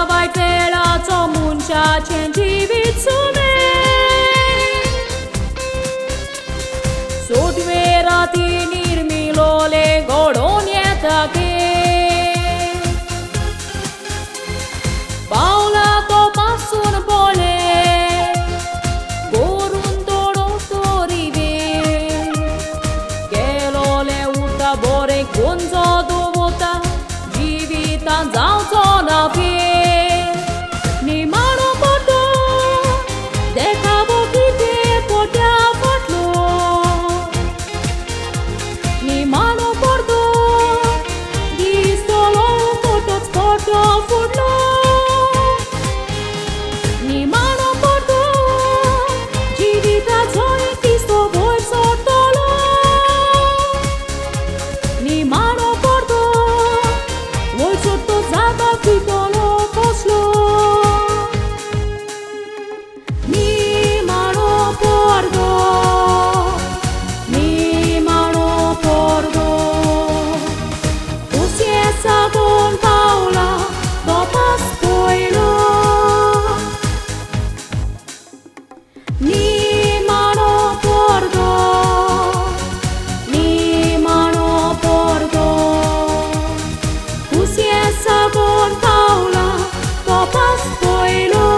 वायट वेळाचो मनशाचें जिवीत सुमेर सोदवे राती निर्मिलोले घडोवन येता गे पावला तो पासून बोले करून तोडो तोरी वे केलोले उरता बरें कोनजो दवरता जिवितान जावचो ना फेर निमाणो पडो देखावो कितें पोट्या फाटलो निमाणो पडो दिसतलो फोटोच फोटो फुडलो निमाणो पडो जिविताचो एक दीस तो वयर सरतलो निमाणो पडो वयर सरतो जाता फितलो कसलो निमाणो पडो निमाणो पडो कुसये सागोन पावला तो पास पयलो निमाणो पडो निमाणो पडो कुसये सागोन पावला तो पास पयलो.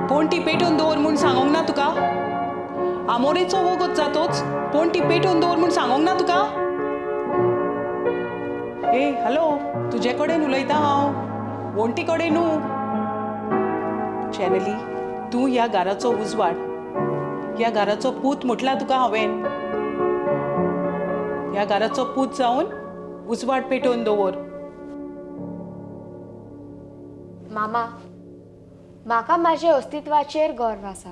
पणटी पेटोवन दवर म्हूण सांगोंक ना तुका? आमोरेचो वगत जातोच पणटी पेटोवन दवर म्हूण सांगोंक ना तुका? ए हॅलो, तुजे कडेन उलयता हांव, वण्टी कडेन न्हू. चॅनली, तूं ह्या घराचो उजवाड, ह्या घराचो पूत म्हटला तुका हांवें. ह्या घराचो पूत जावन उजवाड पेटोवन दवर. मामा, म्हाका म्हाजे अस्तित्वाचेर गर्व आसा.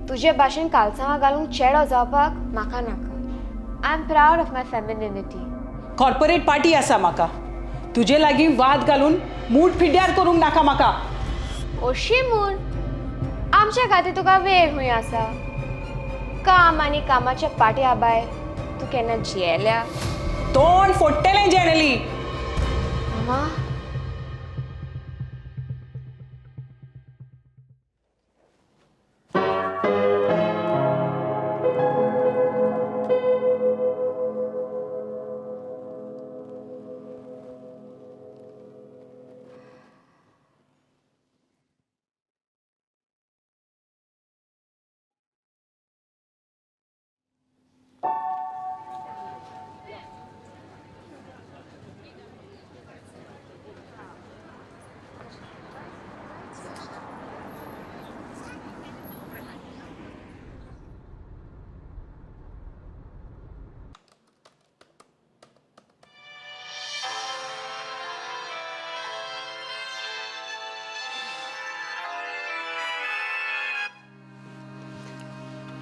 तुजे भाशेन कालसांवां घालूंक चेडो जावपाक म्हाका नाका. I am proud of my femininity. Corporate party आसा म्हाका. तुजे लागीं वाद घालून मूड फिड्यार करूंक नाका म्हाका. अशी म्हूण आमच्या खातीर तुका वेळ खूंय आसा? काम आनी कामाच्या पाट्या बाय तूं केन्ना जियेल्या? तोंड फोडटलें जेनली. मामा,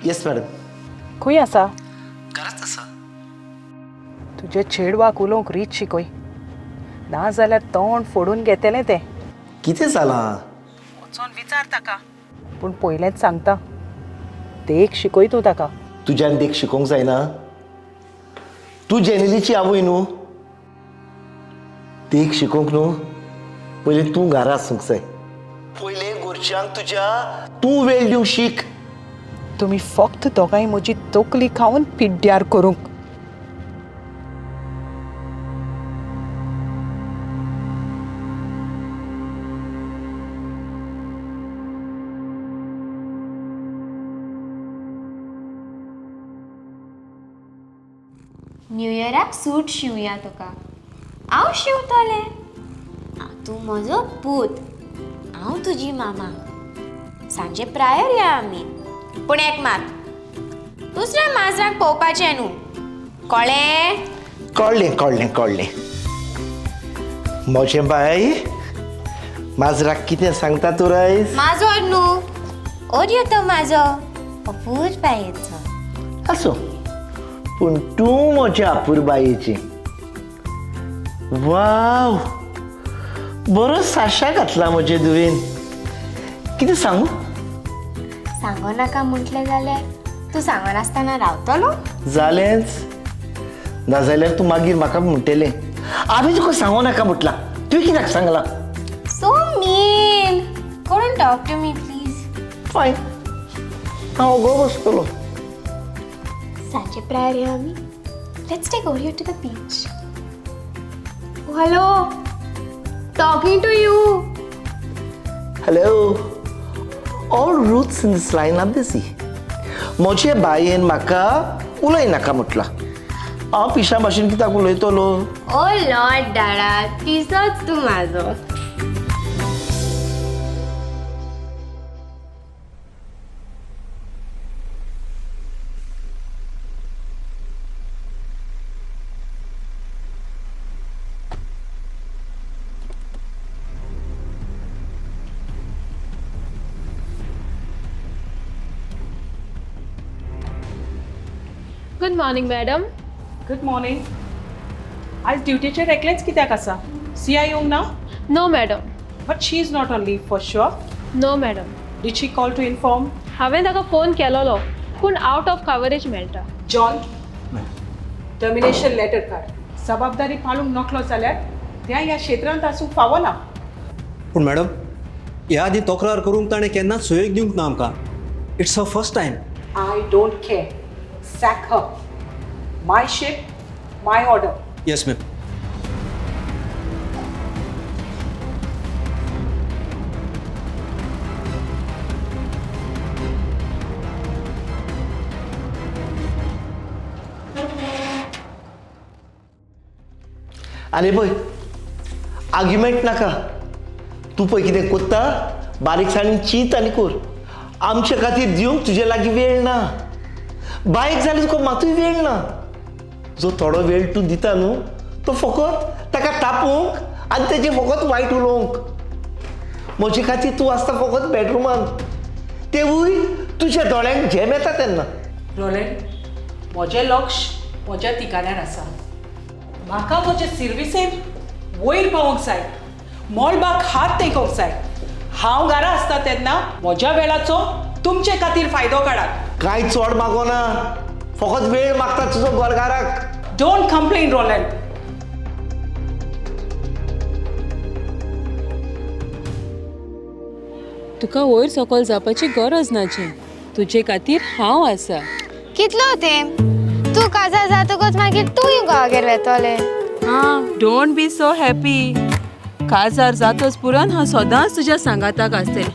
येस मॅडम. खंय आसा? घराच आसा. तुजे तुजे चेडवाक उलोवंक रीत शिकय, नाजाल्यार तोंड फोडून घेतलें तें. कितें जालां? वचोन विचार ताका. पूण पयलेंच सांगता, देख शिकय तूं ताका. तुज्यान देख शिकोवंक जायना? तूं जेनेलीची आवय न्हू? देख शिकोवंक न्हू पयलीं तूं घरा आसूंक जाय. पयलीं घरच्यांक तुज्या तूं वेळ दिवंक शीक. तुमी फक्त दोगांय म्हजी तकली खावन पिड्ड्यार करूंक. न्यू इयराक सूट शिवया तुका. हांव शिंवतलें. तूं म्हजो पूत, हांव तुजी मामा. सांजे प्रायर या आमी. पूण एक मात, दुसऱ्या माजराक पळोवपाचें न्हू, कळ्ळें? कळ्ळें कळ्ळें कळ्ळें. म्हजें बाय माजराक कितें सांगता तूं रायस? माजर न्हू, ओरयो तो म्हाजो अपुरबायेचो. आसूं, पूण तूं म्हज्या अपुरबायेची. वाव, बरो साशा घातला म्हजे धुवेन. कितें सांगू? सांगो नाका म्हटलें जाल्यार तूं सांगनासतना रावतलो? जालेंच, नाजाल्यार तूं मागीर म्हाका म्हणटलें हांवें तुका सांगो नाका म्हटलां, तुवें कित्याक सांगलां? So mean. Couldn't talk to me please. Fine, हांव ओगो बसतलो. सांजे प्रायर या आमी. Let's take Oreo to the beach. Hello, talking to you. Hello, all routes in this line are busy. म्हजे बायेन म्हाका उलय नाका म्हटलां. हांव पिशा भाशेन कित्याक उलयतलो? ओ लॉर्ड डाडा, पिसोच तूं म्हाजो. Good morning madam. Good morning. आयज ड्युटीचेर एकलेंच कित्याक आसा? सी I येवंक ना? No madam. But she is not on leave for sure? No madam. Did she call to inform? हांवें ताका फोन केलोलो, पूण आवट ऑफ कवरेज मेळटा. जॉन, टर्मिनेशन लेटर काड. जबाबदारी पाळूंक नकलो जाल्यार त्या ह्या क्षेत्रांत आसूंक फावना. पूण मॅडम, ह्या आदीं तक्रार करूंक ताणें केन्नाच सुयोग दिवंक ना आमकां. It's her first time. I don't care. Sack her. My ship, my order. Yes ma'am. आनी पळय, आर्ग्युमेंट नाका. तूं पळय कितें कोत्ता, बारीकसाणेन चीत आनी कोर. आमचे खातीर दिवंक तुजे लागीं वेळ ना. बायक जाल्यार तुका मातूय वेळ ना. जो थोडो वेळ तूं दिता न्हू तो फकत ताका तापोवंक आनी तेजें फकत वायट उलोवंक. म्हजे खातीर तूं आसता फकत बेडरुमान, तेवूय तुज्या दोळ्यांक झेम येता तेन्ना. रोलँड, म्हजें लक्ष म्हज्या ठिकाण्यार आसा. म्हाका म्हजे सिर्विसेन वयर पावोवंक जाय, मळबाक हात तेंकोवंक जाय. हांव घरा आसता तेन्ना म्हज्या वेळाचो तुमचे खातीर फायदो काडात. कांय चड मागोना, फकत वेळ मागता तुजो गोरगाराक. Don't complain Roland. तुका वयर सकयल जावपाची गरज ना जी. तुजे खातीर हांव आसा. कितलो तेम तूं काजार जातकच मागीर तूंय गांवागेर वेतोलें. आं, don't be so happy. काजार जातच पुरान हांव सदांच तुज्या सांगाताक आसतलें.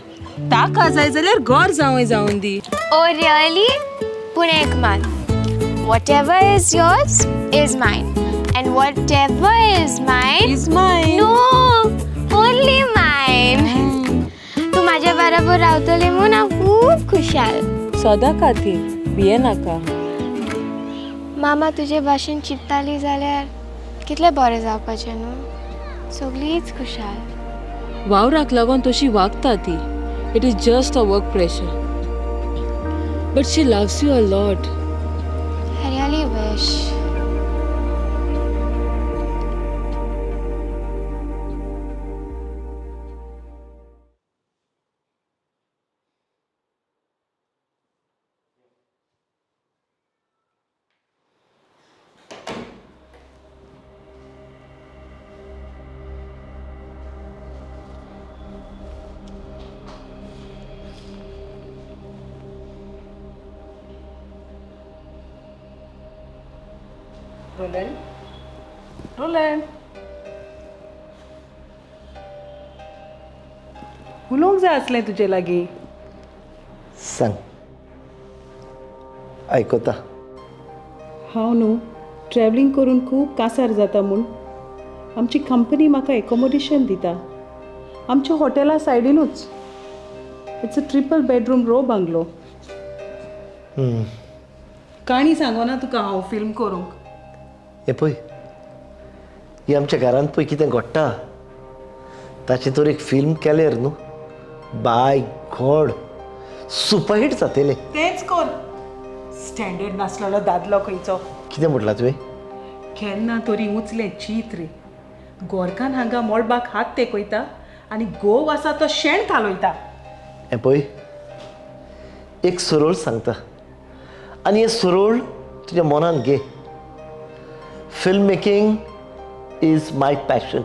ताका जाय जाल्यार घर जावंय जावन दी. Oh really? पूण एक मात, whatever is yours is mine and whatever is mine is mine. No, only mine. तूं म्हाज्या बराबर रावतलें म्हूण हांव खूब खुशाल. सदां खातीर भिये नाका. मामा तुजे भाशेन चिंत्ताली जाल्यार कितलें बरें जावपाचें न्हू. सगळींच खुशाल. वावराक लागून तशी वागता ती. It is just a work pressure, but she loves you a lot. I really wish. Roland, Roland, उलोवंक जाय आसलें तुजे लागीं. सांग, आयकता. हांव न्हू ट्रॅवलिंग करून खूब कासार जाता म्हूण आमची कंपनी म्हाका एकोमोडेशन दिता आमच्या हॉटेला सायडीनूच. It's a triple bedroom row bungalow. काणी सांगोना तुका हांव फिल्म करूंक. हें पळय, ही आमच्या घरांत पळय कितें घडटा ताचें तर एक फिल्म केल्यार न्हू, बाय गॉड, सुपरहीट जातलें. तेंच कर. स्टँडर्ड नासलेलो दादलो खंयचो. कितें म्हटलां तुवें? केन्ना तरी उंचलें चीत रे. गोरकान हांगा मळबाक हात तेंकयता आनी गोव आसा तो शेण कालयता. हें पळय, एक सरळ सांगता आनी हें सरळ तुज्या मनान घे. Film making is my passion,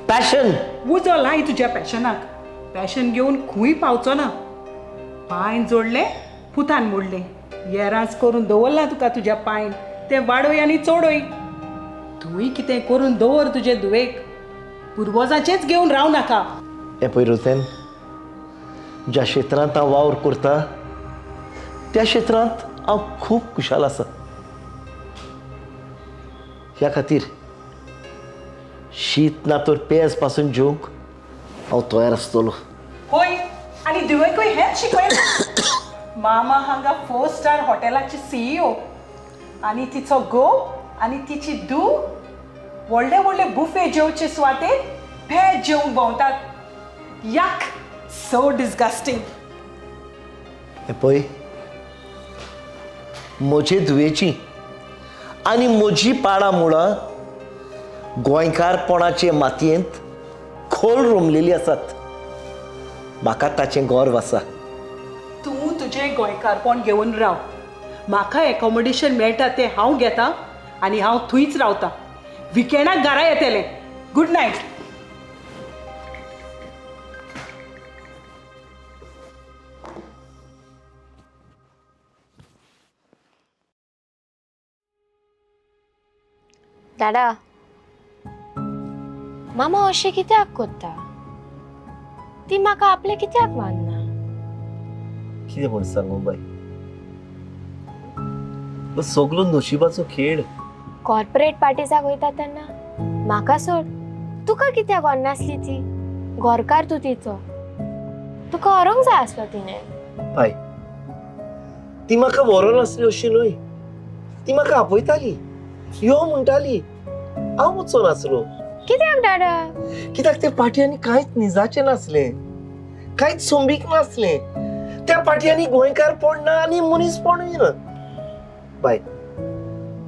passion. उजो लाय तुज्या पॅशनाक. पॅशन घेवन खंय पावचो ना. पांय जोडले पुतान मोडले. येरांच करून दवरलां तुका तुज्या पांयन. तें वाडय आनी चडय. तूंय कितें करून दवर तुजे धुवेक. पुर्वजाचेंच घेवन राव नाका. हें पळय रोझेन, ज्या क्षेत्रांत हांव वावर करता त्या क्षेत्रांत हांव खूब खुशाल आसा. ह्या खातीर शीत ना तर पेज पासून जेवंक हांव तयार आसतलो. होय, आनी धुवेकूय हेंच शिकयलां. मामा हांगा फोर स्टार हॉटेलाची सीईओ आनी तिचो घोव आनी तिची धूव व्हडले व्हडले बुफे जेवचे सुवातेर भेज जेवंक भोंवतात. Yuck, so disgusting. हें पळय, म्हजे धुवेची आनी म्हजी पाळां मुळां गोंयकारपणाचे मातयेंत खोल रोमलेली आसात. म्हाका ताचें गर्व आसा. तूं तुजें गोंयकारपण घेवन राव. म्हाका एकोमोडेशन मेळटा तें हांव घेता आनी हांव थंयच रावता. विकेंडाक घरा येतलें. Good night. दादा, मामा अशें कित्याक कोत्ता? ती म्हाका आपलें कित्याक मानना? कितें म्हूण सांगू बाय, हो सगलो नशिबाचो खेळ. कॉर्पोरेट पार्टीजाक वयता तेन्ना म्हाका सोड तुका कित्याक व्हरनासली ती? घरकार तूं तिचो, तुका व्हरूंक जाय आसलो तिणें. बाय, ती म्हाका व्हरोन आसली अशी न्हय, ती म्हाका आपयताली, यो म्हणटाली, हांव वचोन आसलो. कित्याक दादा? कित्याक ते पाटयांनी कांयच निजाचें नासलें, कांयच सोंबीक नासलें. त्या पाटयांनी गोंयकारपण ना आनी मनीसपणूय ना. बाय,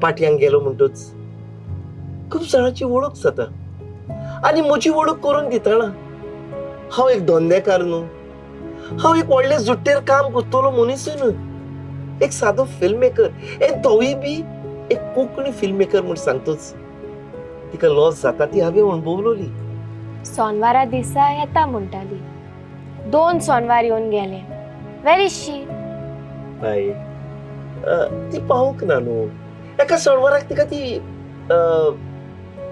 पाटयांक गेलो म्हणटूच खूब जाणांची वळख जाता आनी म्हजी वळख करून दितना हांव एक धंदेकार न्हू, हांव एक व्हडले जुट्टेर काम करतलो मनीसूय न्हय, एक सादो फिल्म मेकर, एक तोवूय बी एक कोंकणी फिल्म मेकर म्हूण सांगतूच तिका लॉस जाता ती हांवें अणभवलोली. सोनवारा दिसा येता म्हणटाली, 2 सोनवार येवन गेले. Where is she? बाय, ती पावूंक ना न्हू. एका सोनवाराक तिका ती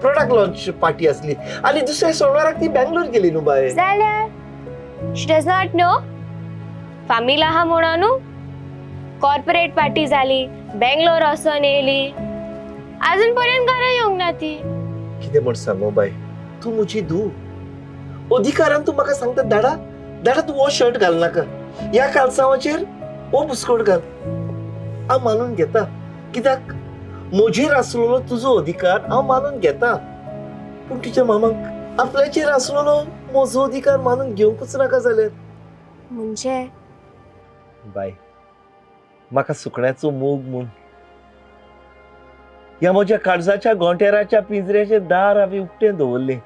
प्रोडक्ट लॉन्च पार्टी आसली आनी दुसऱ्या सोनवाराक ती बेंगलोर गेली न्हू बाय. जाल्यार शी डज not know फामील आहा म्हणून न्हू. कॉर्पोरेट पार्टी जाली, बेंगलोर वचोन येयली, आजून पर्यंत घरा येवंक ना ती. कितें म्हण सांगू बाय, तूं म्हजी धूव, अधिकारान तूं म्हाका सांगता दाडा दाडा तूं हो शर्ट घालनाका, ह्या कालसांवाचेर हो बुस्कोट घाल. हांव मानून घेता, कित्याक म्हजेर आसलेलो तुजो अधिकार हांव मानून घेता, पूण तुज्या मामाक आपल्याचेर आसलेलो म्हजो अधिकार मानून घेवंकूच नाका जाल्यार. म्हणजे बाय, म्हाका सुकण्याचो मोग म्हूण ह्या म्हज्या काळजाच्या गोंटेराच्या पिंजऱ्याचें दार हांवें उक्तें दवरलें.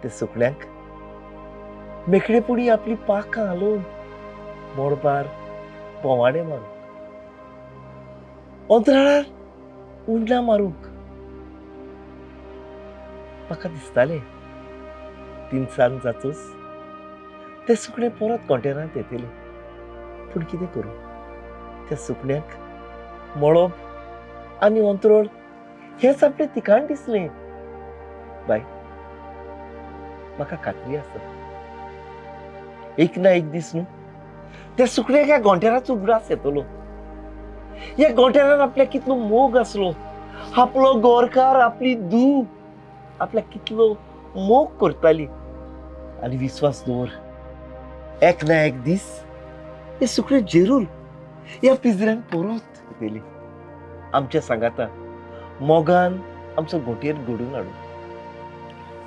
ते सुकण्याक मेकळेपणी आपली पाखां हालोवन मोडपार भोंवाडे मारूंक, अंतराळार उंडलां मारूंक. म्हाका दिसतालें तिनसांज जातूच ते सुकणें परत गोंटेरांत येतलें. पूण कितें करूं, त्या सुकण्याक मळब आनी अंतरोळ हेंच आपलें ठिकाण दिसलें. बाय, म्हाका खात्री आसा एक ना एक दीस न्हू त्या सुकड्याक ह्या गोंटेराचो उगडास येतलो. ह्या गोंटेरान आपल्याक कितलो मोग आसलो, आपलो गोरकार, आपली धूव आपल्याक कितलो मोग करताली. आनी विस्वास दवर, एक ना एक दीस हे सुकणें जेरूल ह्या पिंजऱ्यान परत येतली आमच्या सांगाता मोगान आमचो घोंटेर घडून हाडूं.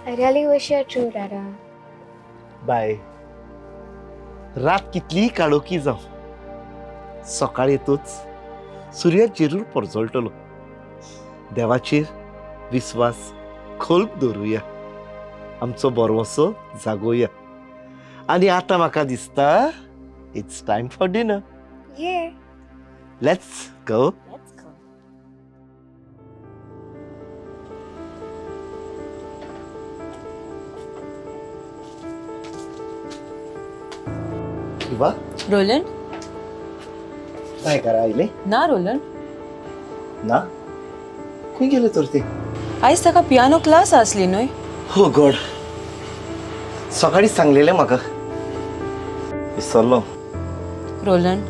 I really wish you're true, Dada. बाय, रात कितलीय काळोखी जावं, सकाळ येतूच सुर्या जेरूल परजळटलो. देवाचेर विस्वास खोल दवरुया, आमचो बरवसो जागोवया. आनी आतां म्हाका दिसता it's time for dinner. Yeah. Let's go. Let's go. Shiva. Roland. काय करा आयले ना रोलंड. ना, खंय गेले तर ते? आयज ताका पियानो क्लास आसली न्हय? हो गॉड, सकाळी सांगलेलें म्हाका, विसरलो. रोलंड,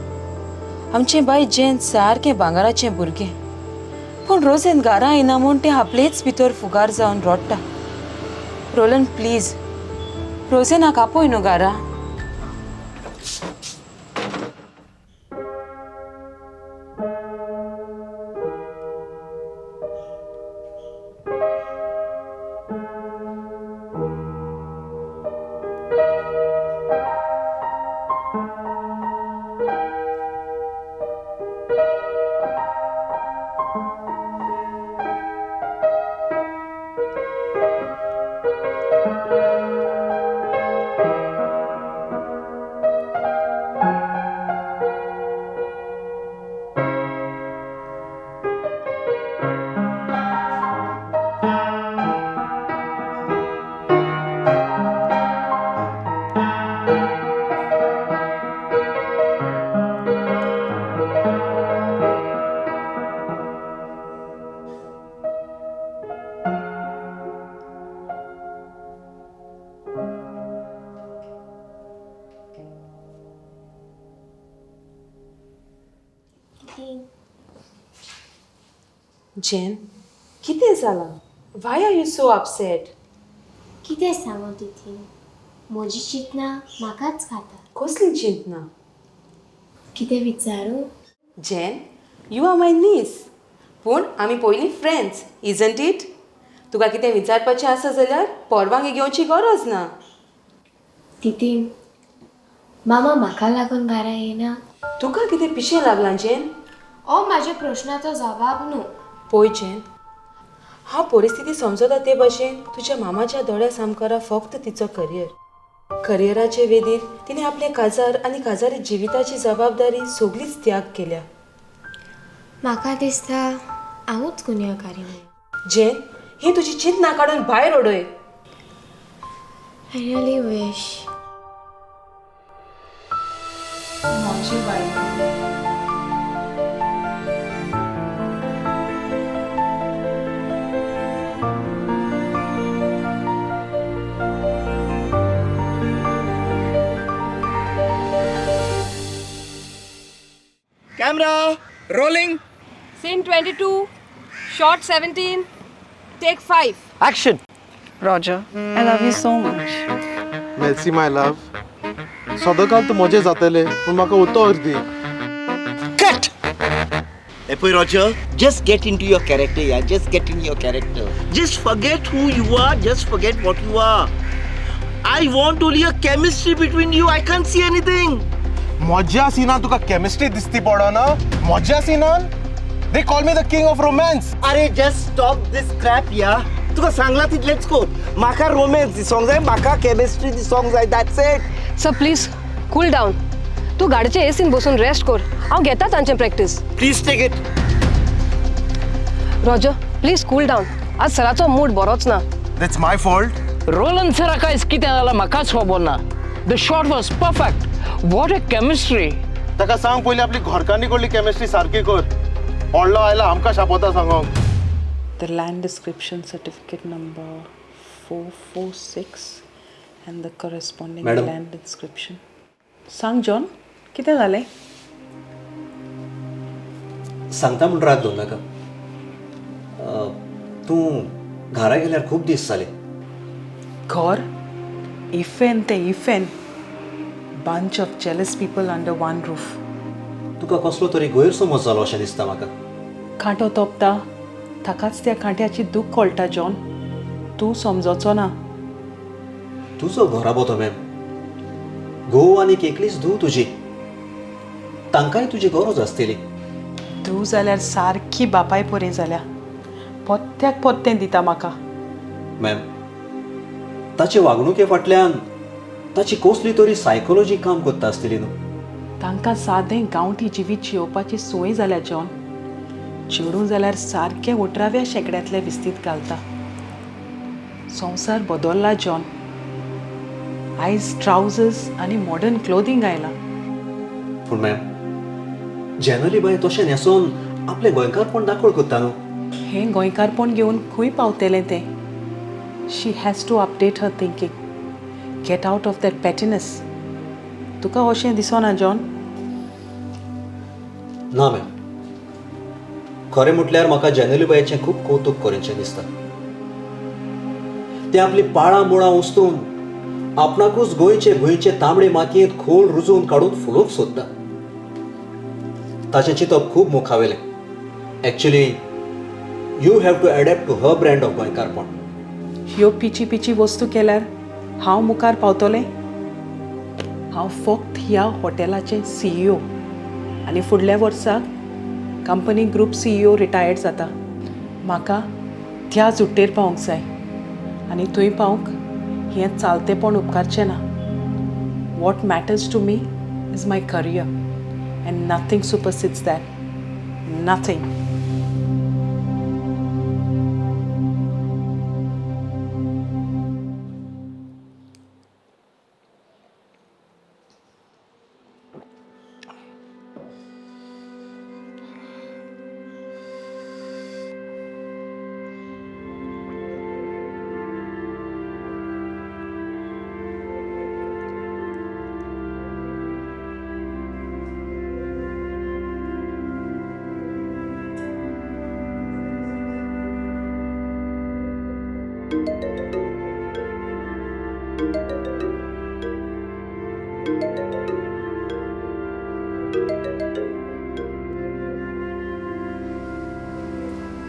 आमचें बाय जेन सारकें भांगराचें भुरगें, पूण रोजेन घरा येना म्हूण तें आपलेच भितर फुगार जावन रडटा. रोलंड प्लीज, रोजेनाक आपय न्हू घरा. जेन, कितें जालां? Why are you so upset? कितें सांगू तिती, म्हजी चिंतना म्हाकाच खाता. कसली चिंतना? कितें विचारूं? Jen, you are my niece, पूण आमी पयलीं फ्रेंड्स, इजंट it? तुका कितें विचारपाचें आसा जाल्यार परवानगी घेवची गरज ना. तिती, मामा म्हाका लागून घरा येना. तुका कितें पिशें लागलां जेन? हो म्हाज्या प्रश्नाचो जवाब न्हू. पळय जेन, हांव परिस्थिती समजता ते भाशेन तुज्या मामाच्या दोळ्या सामकारा फक्त तिचो करियर. करियराचे वेदीर तिणें आपलें काजार आनी काजारी जिविताची जबाबदारी सगळीच त्याग केल्या. म्हाका दिसता हांवूच गुन्यांवकारी म्हणून. जेन, ही तुजी चिंतना काडून भायर उडय. I really wish. म्हजी बाय. Camera rolling. Scene 22, shot 17, take 5. Action. Roger, I love you so much. Melcy my love, सदांकाल तूं मजे जातले पूण म्हाका उतर दी. Cut. Hey Roger, just get into your character, yeah. Just get in your character. Just forget who you are. Just forget what you are. I want only a chemistry between you. I can't see anything. म्हज्या सिनान तुका chemistry दिसती पडना? म्हज्या सिनान? They call me the king of romance. अरे just stop this crap, yeah. तुका सांगला तितलेंच कर. म्हाका रोमॅन्स दिसोंक जाय, म्हाका केमिस्ट्री दिसोंक जाय. That's it. Sir please cool down. तूं गाडयेचे एसीन बसून रेस्ट कर, हांव घेता तांचें practice. Please take it. Roger please cool down, आज सराचो मूड बरोच ना. That's my fault. Roland सराक आयज कितें जालां म्हाकाच खबर ना. The shot was perfect. What a chemistry. ताका सांग पयलीं आपली घरकान्नी कडली केमिस्ट्री सारकी कर. व्हडलो आयला आमकां शापोता सांगोंक. The land description certificate number 446 and the corresponding Madam. Land inscription. सांग जॉन, कितें जालें? सांगता म्हूण राग दवर नाका. तूं घरा गेल्यार खूब दीस जाले. घर इफेन तें इफेन. Bunch of jealous people under one roof. तुका कसलो तरी गैरसमज जालो अशें दिसता म्हाका. कांटो तोपता ताकाच त्या कांट्याची दूख कळटा जॉन, तूं समजोचो ना. तुजो घराबो तो मॅम. घोव आनीक एकलीच धूव तुजी. तांकांय तुजी गरज आसतली. धूव जाल्यार सारकी बापाय परी जाल्या, पोत्त्याक पोत्तें दिता म्हाका. मॅम, ताचे वागणुके फाटल्यान ताची कसली तरी सायकोलॉजी काम करता आसतली न्हू. तांकां सादें गांवठी जिवीत जियोवपाची संवय जाल्या जॉन. चेडूं जाल्यार सारकें 18व्या शेंकड्यांतले विस्तीद घालता. संवसार बदल्ला जॉन. आयज ट्रावजर्स आनी मॉडर्न क्लोदींग आयलां. पूण मॅम, जेनली बाय तशें न्हेसोन आपलें गोंयकारपण दाखोळ करता न्हू. हें गोंयकारपण घेवन खंय पावतलें तें? She has to update her thinking, get out of that pettiness. तुका अशें दिसना जॉन? ना मॅम, खरें म्हटल्यार म्हाका जेनली बायचें खूब कौतूक करूंचें दिसता. तें आपली पाळां मुळां उस्तून आपणाकूच गोंयचे भुंयचे तांबडे मातयेंत खोल रुजोवन काडून फुलोवंक सोदता. ताचें चिंतप खूब मुखावेलें. Actually you have to adapt to her brand of गोंयकारपण. ह्यो पिची पिची वस्तू केल्यार हांव मुखार पावतलें? हांव फक्त ह्या हॉटेलाचें सीईओ आनी फुडल्या वर्साक कंपनी ग्रूप सीईओ रिटायर्ड जाता. म्हाका त्या जुट्टेर पावंक जाय आनी थंय पावंक हें चालतेपण उपकारचें ना. What matters to me is my career and nothing supersedes that. Nothing.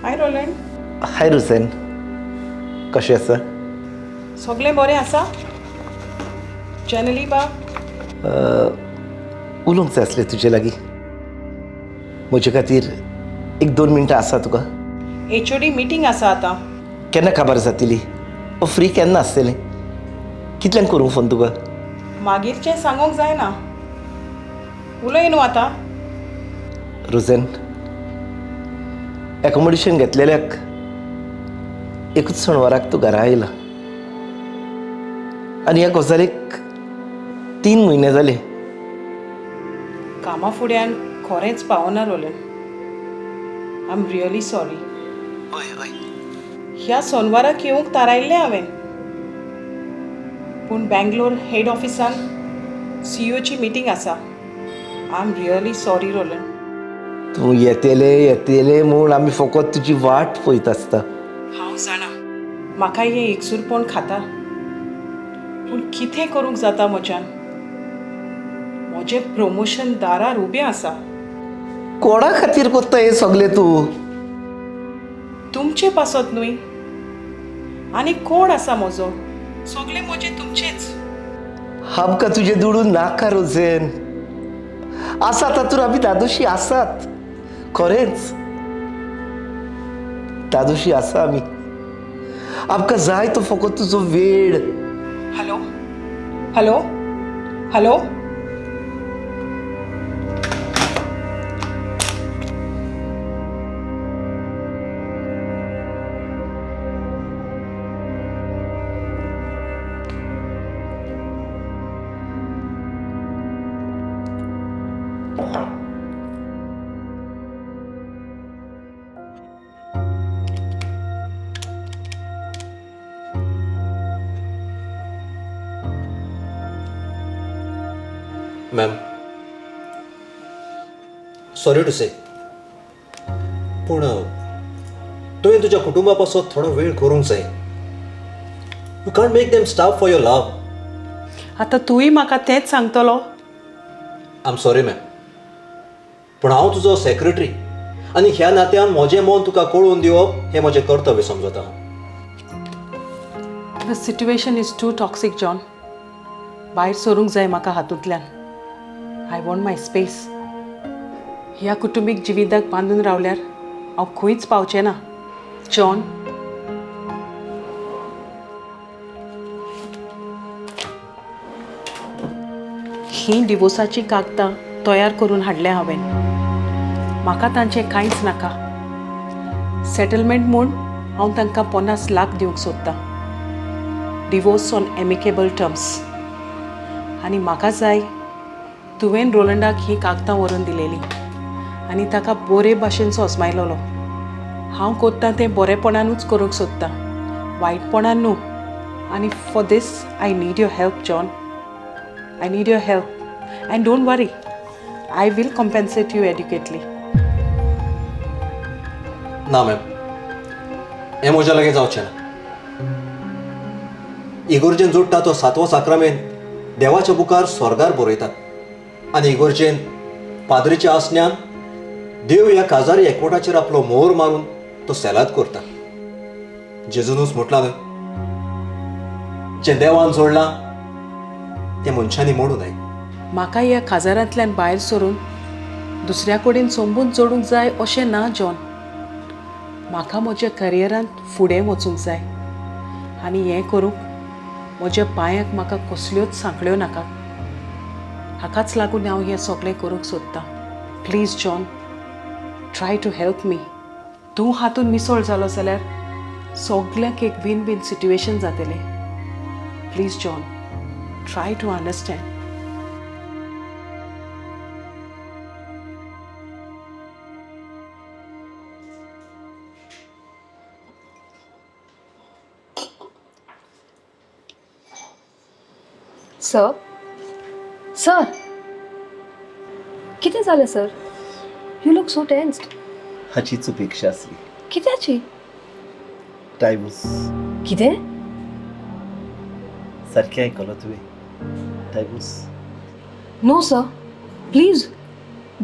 Hi Roland. Hi Rosen, कशें आसा? सगळें बरें आसा? जेनली बा? उलोवंक जाय आसलें तुजे लागीं. म्हजे खातीर एक 2 मिनटां आसा तुका? एचओडी मिटींग आसा आतां. केन्ना काबार जातली? ओ फ्री केन्ना आसतलें? कितल्यांक करूं फोन तुका? मागीरचें सांगूंक जायना. उलय न्हू आतां. रोझेन, एकोमोडेशन घेतलेल्याक एकूच सणवाराक तूं घरा आयला आनी ह्या गजालीक 3 म्हयने जाले. कामा फुड्यान खरेंच पावना Roland. I am really sorry. हय हय. ह्या सोनवाराक येवंक थारायल्लें हांवें, पूण बँगलोर हेड ऑफिसान सीईओची मिटींग आसा. I am really sorry Roland. तूं येतले येतले म्हूण आमी फकत तुजी वाट पळयत आसता. हांव जाणा म्हाका हें एकसूरपण खाता, पूण कितें करूंक जाता म्हज्यान? म्हजें प्रमोशन दारार उबें आसा. कोणा खातीर करता हें सगळें तूं? तुमचे पासत न्हय, आनी कोण आसा म्हजो? सगळें म्हजें तुमचेंच. आमकां तुजे दुडू नाका रोझेन. आसा तातूंत आमी दादोशी आसात. खरेंच दादोशी आसा आमी. आमकां जाय तो फकत तुजो वेळ. Hello hello hello. Ma'am, sorry to say, पूण तुवें तुज्या कुटुंबा पासत थोडो वेळ करूंक जाय. You can't make them stop for your love. आतां तूंय म्हाका तेंच सांगतलो? I am sorry ma'am, पूण हांव तुजो सेक्रेटरी आनी ह्या नात्यान म्हजें मन तुका कळोवन दिवप हें म्हजें कर्तव्य समजता हांव. The situation is too toxic, John. भायर सरूंक जाय म्हाका हातूंतल्यान. I want my space. ह्या कुटुंबीक जिविताक बांदून रावल्यार हांव खंयच पावचें ना, जॉन. हीं डिवोर्साचीं कागदां तयार करून हाडल्या हांवें. म्हाका तांचें कांयच नाका. सेटलमेंट म्हूण हांव तांकां 50 लाख दिवंक सोदतां. Divorce on amicable terms. आनी म्हाका जाय तुवें रोलंडाक हीं कागदां व्हरून दिलेलीं आनी ताका बरे भाशेन सोजमायलोलो. हांव कोत्तां तें बरेपणानूच करूंक सोदतां, वायटपणान न्हू. आनी for this I need your help, John. I need your help. And don't worry, I will compensate you adequately. ना मॅम, हें म्हज्या लागीं जावचें ना. इगोर्जेन जोडटा तो सातवो साक्रामेंत देवाच्या बुकार स्वर्गार बरयतात आनी इगोर्जेन पाद्रीच्या आसण्यान देव ह्या काजारी एकवटाचेर आपलो मोर मारून तो सेलाद करता. जेजूनूच म्हटलां न्हय, जें देवान जोडलां तें मनशांनी मोडूं नये. म्हाका ह्या काजारांतल्यान भायर सरून दुसऱ्या कडेन संबून जोडूंक जाय अशें ना, जॉन. म्हाका म्हज्या करियरांत फुडें वचूंक जाय आनी हें करूंक म्हज्या पांयांक म्हाका कसल्योच सांकळ्यो नाका. हाकाच लागून हांव हें सगळें करूंक सोदतां. Please John, try to help me. तूं हातूंत मिसळ जालो जाल्यार सगल्यांक एक वीन वीन सिट्युएशन जातलें. Please John, try to understand. Sir, sir, कितें जालें sir? You look so tensed. हाचीच अपेक्षा आसली. कित्याची? डायवोर्स. कितें? सारकें आयकलो तुवें, Divorce. No sir, please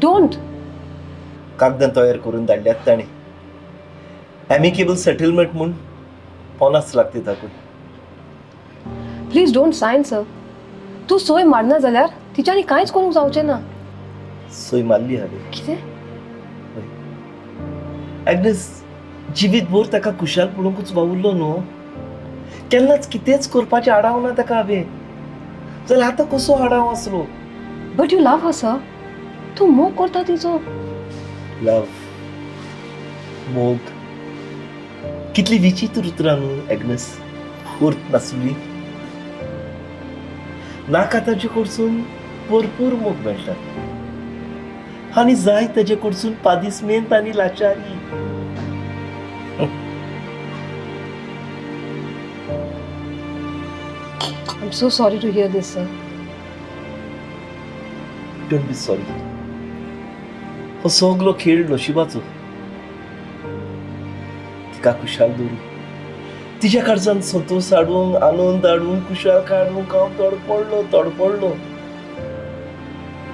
don't. कागदां तयार करून धाडल्यात ताणें. एमिकेबल सेटलमेंट म्हूण 50 लाख दिता खंय. Please don't sign sir. तूं सोय मारना जाल्यार तिच्यानी कांयच करूंक जावचें ना. सोय मारली हांवें. कितें? एग्नेस, जिवीत भर ताका खुशाल पळोवंकूच वावुरलो न्हू. केन्नाच कितेंच करपाचें आडाव ना ताका हांवें. जाल्यार आतां कसो आडाव आसलो? But you love her sir. तूं मोग करता तिचो. लव, मोग, कितली विचित्र उतरां न्हू एग्नेस, अर्थ नासली. नाका ताजे कडसून भरपूर मोग मेळटा आनी जाय ताजे कडसून पादिस्मेंत आनी लाचारी. I am so sorry to hear this sir. Don't be sorry. हो सगलो खेळ नशिबाचो. तिका खुशाल दवरूं, तिच्या कडच्यान संतोश हाडूंक, आनंद हाडूंक, खुशाल काडूंक हांव तडपडलो तडपडलो.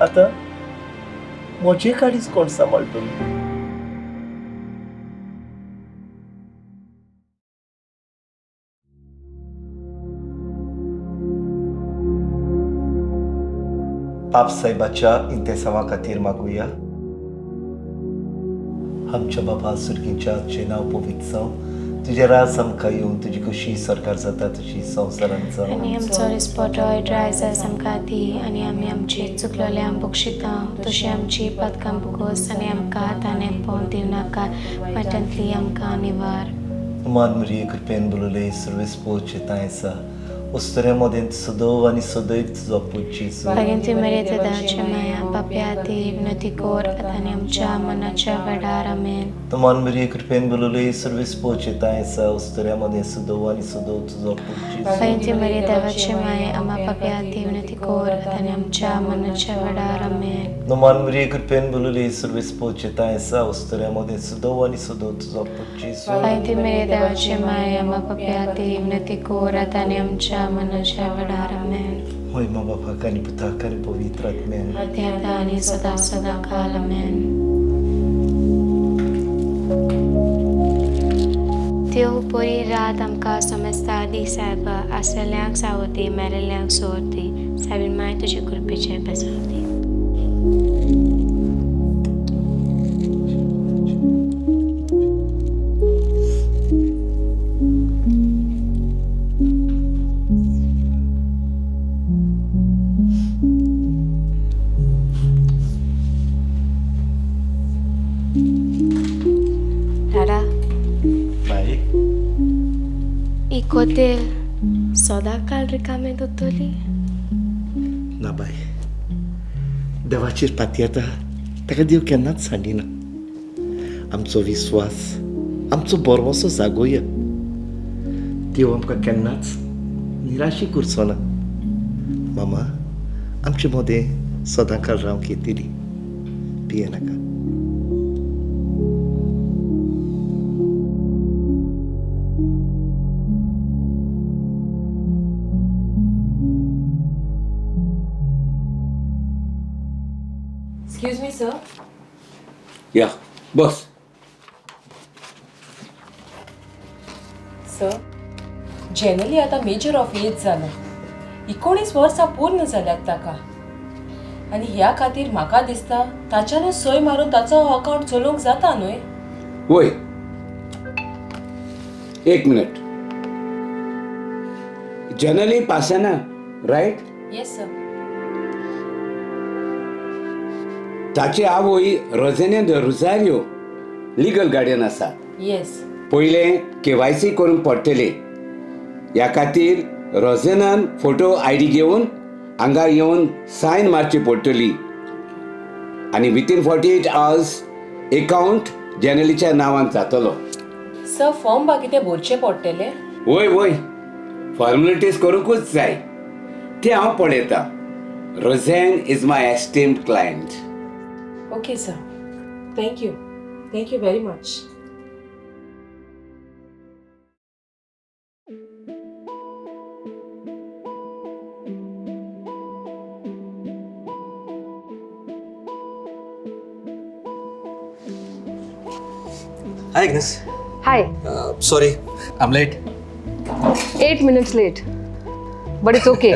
आतां म्हजें काडीच कोण सांबाळटलो? पाप साहेबाच्या इंतेसांवा खातीर मागुया. आमच्या बाबा सुर्गीच्या, तुजें नांव पवित्र जावं, तुजें राज आमकां येवन, तुजी कशी सरकार जाता तशी संवसारांत जावं. आनी आमचो रिस्पोटो ड्रायझर्स आमकां दी आनी आमी आमचे चुकलोले बक्षिता तशी आमची पदकां बुगोस आनी आमकां ताणें पोवन दिवनाका वाट्यांतली आमकां निवार. मान मरिये, कृपेन बोलले, सर्वेस्पोर चेताय आसा. उस्तऱ्या मदें सदव आनी सदैव तुजो पूत जेजू. भगिनी मरिये देवाची माया पापया खातीर विनंती कोर आतां आनी आमच्या मनाच्या वेळार. आमेन. तुमान मरिये कृपेन भरलेली सर्वेस पोचेता आसा, उस्तऱ्या मदें सदव आनी सदैव तुजो पूत जेजू. भगिनी मरिये देवाची माया आमा पापया खातीर विनंती कोर आतां आनी आमच्या मनाच्या वेळार. आमेन. तुमान मरिये कृपेन भरलेली सर्वेस पोचेता आसा, उस्तऱ्या मदें सदव आनी सदैव तुजो पूत जेजू. भगिनी मरिये देवाची माया आमा पापया खातीर विनंती कोर आतां आनी आमच्या मनाच्या वेळार. आमेन. होय मा बापाक आनी पुताक आनी पवित्र आत्म्याक. आदी आतां आनी सदां सदां काल. आमेन. देव बरी रात आमकां समजता दी सायबा, आसलेल्यांक सावदी, मेरेल्यांक सोर दी. सायबीण माय तुजे कृपेचें बेसांव दी. दादा. बाई. ही कोतेल सदांकाळ रिकामें दवरतली? ना बाय, देवाचेर पातयेता ताका देव केन्नाच सांडिना. आमचो विस्वास, आमचो भरवंसो जागोवया. देव आमकां केन्नाच निराशी करचो ना. मामा आमचे मदें सदांकाळ रावंक येतली, भिये नाका. Excuse me sir. या, बस. सर, जेनली आतां मेजर ऑफ एज जाला. 19 वर्सां पूर्ण जाल्यात ताका आनी ह्या खातीर म्हाका दिसता ताच्यानूच सय मारून ताचो हो अकावंट चलोवंक जाता न्हय? वय, एक मिनिट. जनरली पासना, रायट? Yes sir. ताची आवय रोजेने the Rosario legal guardian आसा. येस. पयलें केवायसी करूंक पडटली. ह्या खातीर रोजेनान फोटो आयडी घेवन हांगा येवन सायन मारची पडटली आनी within 48 hours account जेनलीच्या नांवान जातलो. सर, फॉर्म बा कितें भरचें पडटलें? वय वय, फॉर्मेलिटीज करूंकूच जाय. ते हांव पळयतां. Roseanne is my esteemed client. Okay sir, thank you, thank you very much. Hi, Agnes. Hi. Sorry, I'm late. 8 minutes late. But it's okay.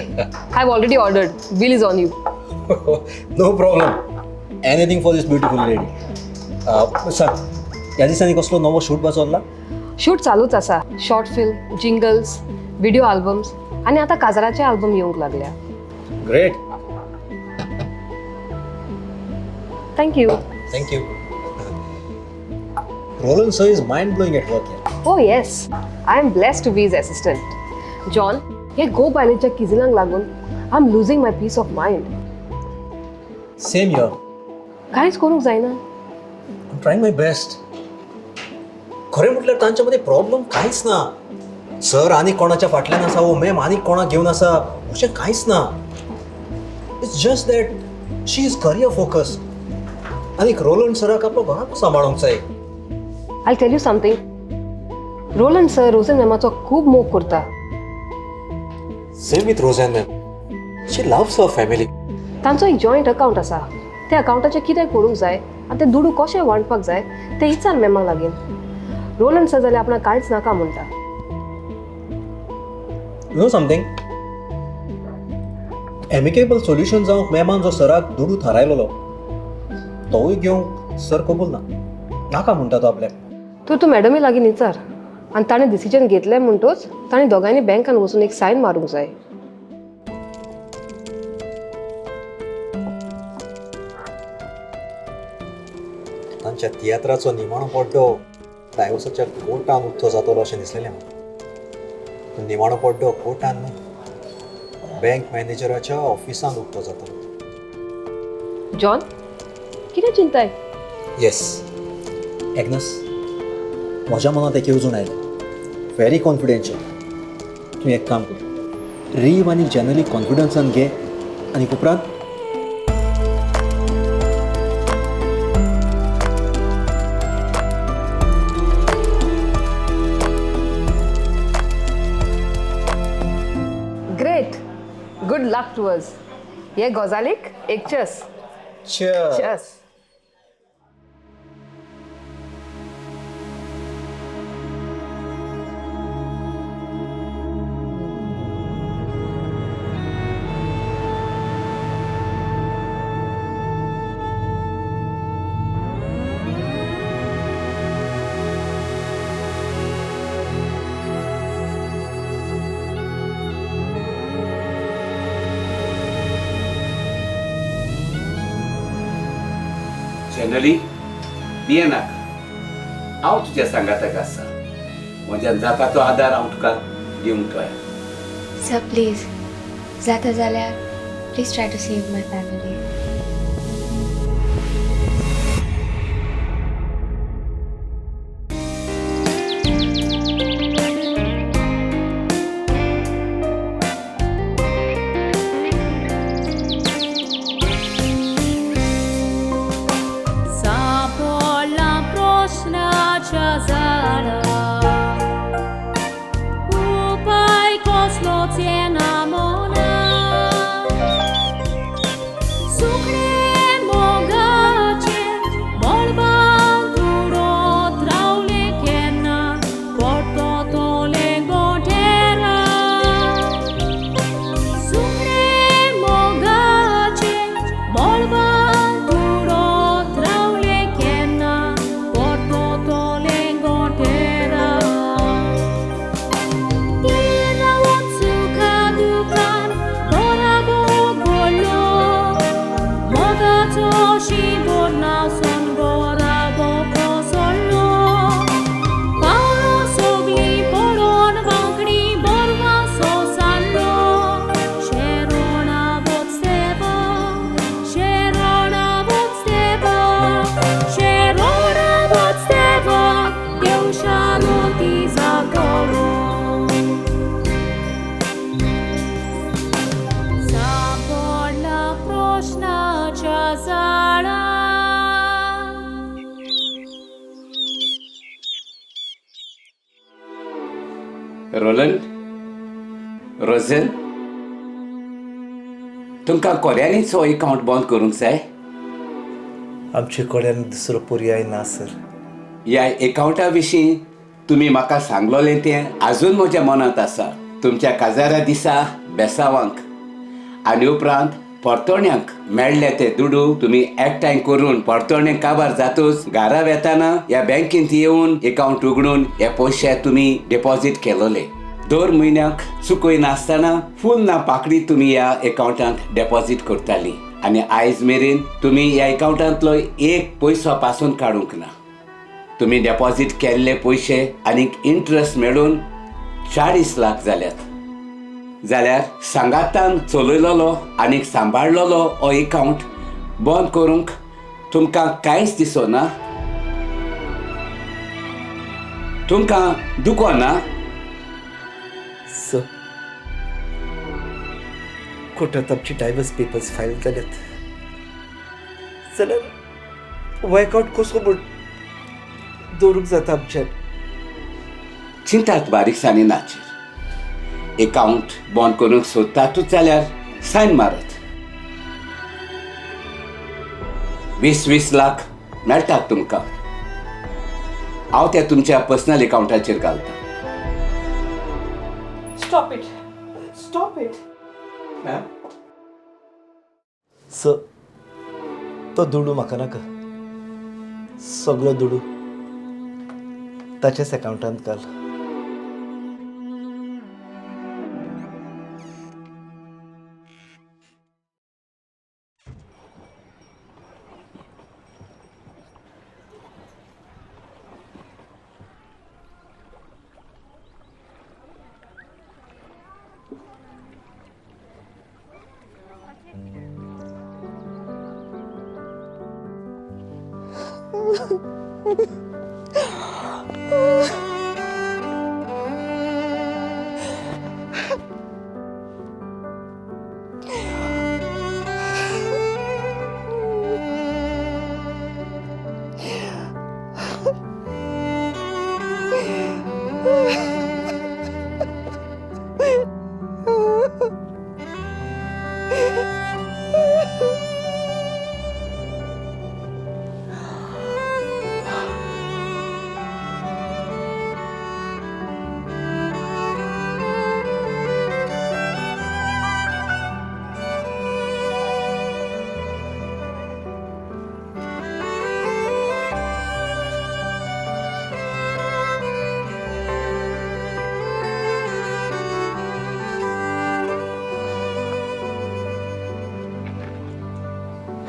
I've already ordered. Bill is on you. No problem. Anything for this beautiful lady. Sir, ह्या दिसांनी कसलो नवो shoot बा चल्ला? Shoot चालूच आसा. Short film, jingles, video albums आनी आतां काजराचे आल्बम येवंक लागल्या. Great. Thank you. Thank you. Roland sir is mind blowing at work. Oh yes, I am blessed to be his assistant. John, हे गो बायलेच्या किजिलांक लागून I am losing my peace of mind. Same here. कांयच करूंक जायना. I'm trying my best. खरें म्हटल्यार तांच्या मदीं प्रॉब्लम कांयच ना. सर आनी कोणाच्या फाटल्यान आसा वो मॅम आनी कोणाक घेवन आसा अशें कांयच ना. It's just that she is career focus आनी रोलंड सराक आपलो घराक सांबाळूंक जाय. I tell you something, Roland sir Rosen मॅमाचो खूब मोग करता. Same with Roseanne ma'am. She loves her family. तांचो एक जॉयंट अकावंट आसा. त्या अकावंटाचें कितें करूंक जाय आनी ते दुडू कशें वांटपाक जाय तें विचार मॅमा लागीं. रोलंड सर जाल्यार आपणाक कांयच नाका म्हणटा. You know something, amicable solution जावंक मॅमान जो सराक दुडू थारायलेलो तोवूय घेवंक सर कबूल ना. नाका म्हणटा तो आपल्याक. तर तूं मॅडमी लागीं विचार आनी ताणें डिसिजन घेतलें म्हणटोच ताणें दोगांयनी बँकान वचून एक सायन मारूंक जाय. तांच्या तियात्राचो निमाणो पड्डो डायवोर्साच्या कोर्टान उक्तो जातलो अशें दिसलेलें म्हाका, पूण निमाणो पड्डो कोर्टान न्हय. बँक मॅनेजराच्या ऑफिसांत उक्तो जाता. जॉन, कितें चिंताय? येस एग्नस, म्हज्या मनांत एक येवजण आयल्या, व्हेरी कॉन्फिडेन्शियल. तूं एक काम कर, रीव आनी जनरली कॉन्फिडन्सान घे आनी उपरांत great, good luck to us. हे गजालीक एक चस. चस. जनरली भियेनाका, हांव तुज्या सांगाताक आसा. म्हज्यान जाता तो आदार हांव तुका दिवंक तयार. सर प्लीज, जाता जाल्यार please try to save my family. Roland, Rosen, तुमकां कोऱ्यांनीच हो एकावंट बंद करूंक जाय? आमचे कडेन दुसरो पर्याय ना सर. ह्या एकावंटा विशीं तुमी म्हाका सांगलोलें तें आजून म्हज्या मनांत आसा. तुमच्या काजारा दिसा बेसावांक आनी उपरांत परतोण्यांक मेळ्ळे ते दुडू तुमी एकठांय करून परतोणे काबार जातूच घरा वेताना ह्या बँकेंत येवन एकावंट उगडून हे पयशे तुमी डिपॉझीट केलोले. दर म्हयन्याक चुकय नासतना फूल ना पाकडी तुमी ह्या एकावंटांत डिपॉझीट करताली आनी आयज मेरेन तुमी ह्या एकावंटांतलो एक पयसो पासून काडूंक ना. तुमी डिपॉझीट केल्ले पयशे आनीक इंट्रस्ट मेळून 40 लाख जाल्यात. जाल्यार सांगातान चलयलोलो आनीक सांबाळलोलो हो एकावंट बंद करूंक तुमकां कांयच दिसना? तुमकां दुखना? सर, कोर्टांत आमची डायवर्स पेपर्स फायल जाल्यात जाल्यार हो एकावंट कसो म्हूण दवरूंक जाता आमच्यान? चिंतात बारीकसाणी नाचेर. एकावंट बंद करूंक सोदतातूच जाल्यार सायन मारत. 20-20 लाख मेळटात तुमकां. हांव त्या तुमच्या पर्सनल एकावंटाचेर घालता. Stop it, stop it. Ma'am, sir, तो दुडू म्हाका नाका. सगलो दुडू ताच्याच एकावंटांत घाल.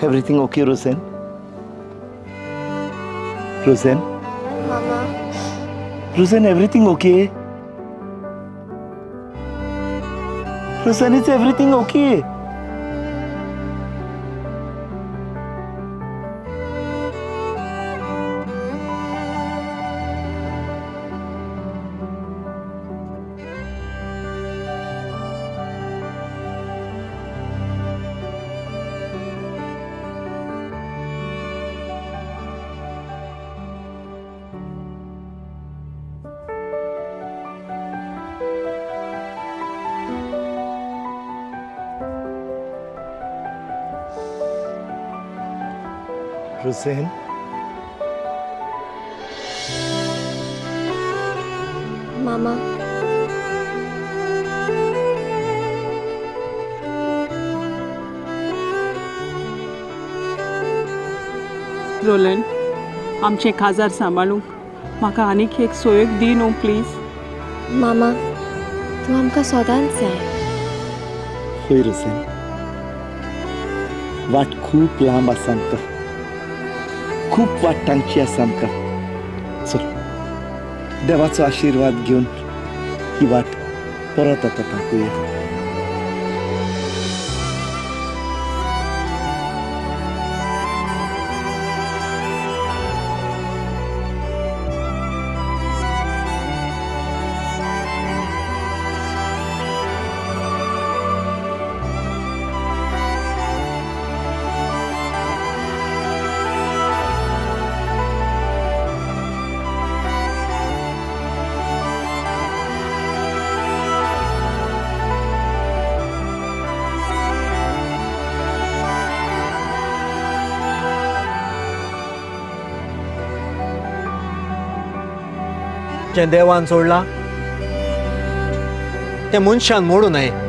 Everything okay, Roseanne? Roseanne? Mama. Roseanne, everything okay? Roseanne, is everything okay? Roseanne? Mama. Roland, आमचें काजार सांबाळूंक म्हाका आनीक एक सोयोग दी न्हू प्लीज. मामा, तूं आमकां सदांच जाय. हय रोसेन, वाट खूब लांब आसा आमकां, खूब वाट तांची आसा आमकां. चल, देवाचो आशिर्वाद घेवन ही वाट परत आतां तांकुया. जें देवान सोडलां तें मनशान मोडू नये.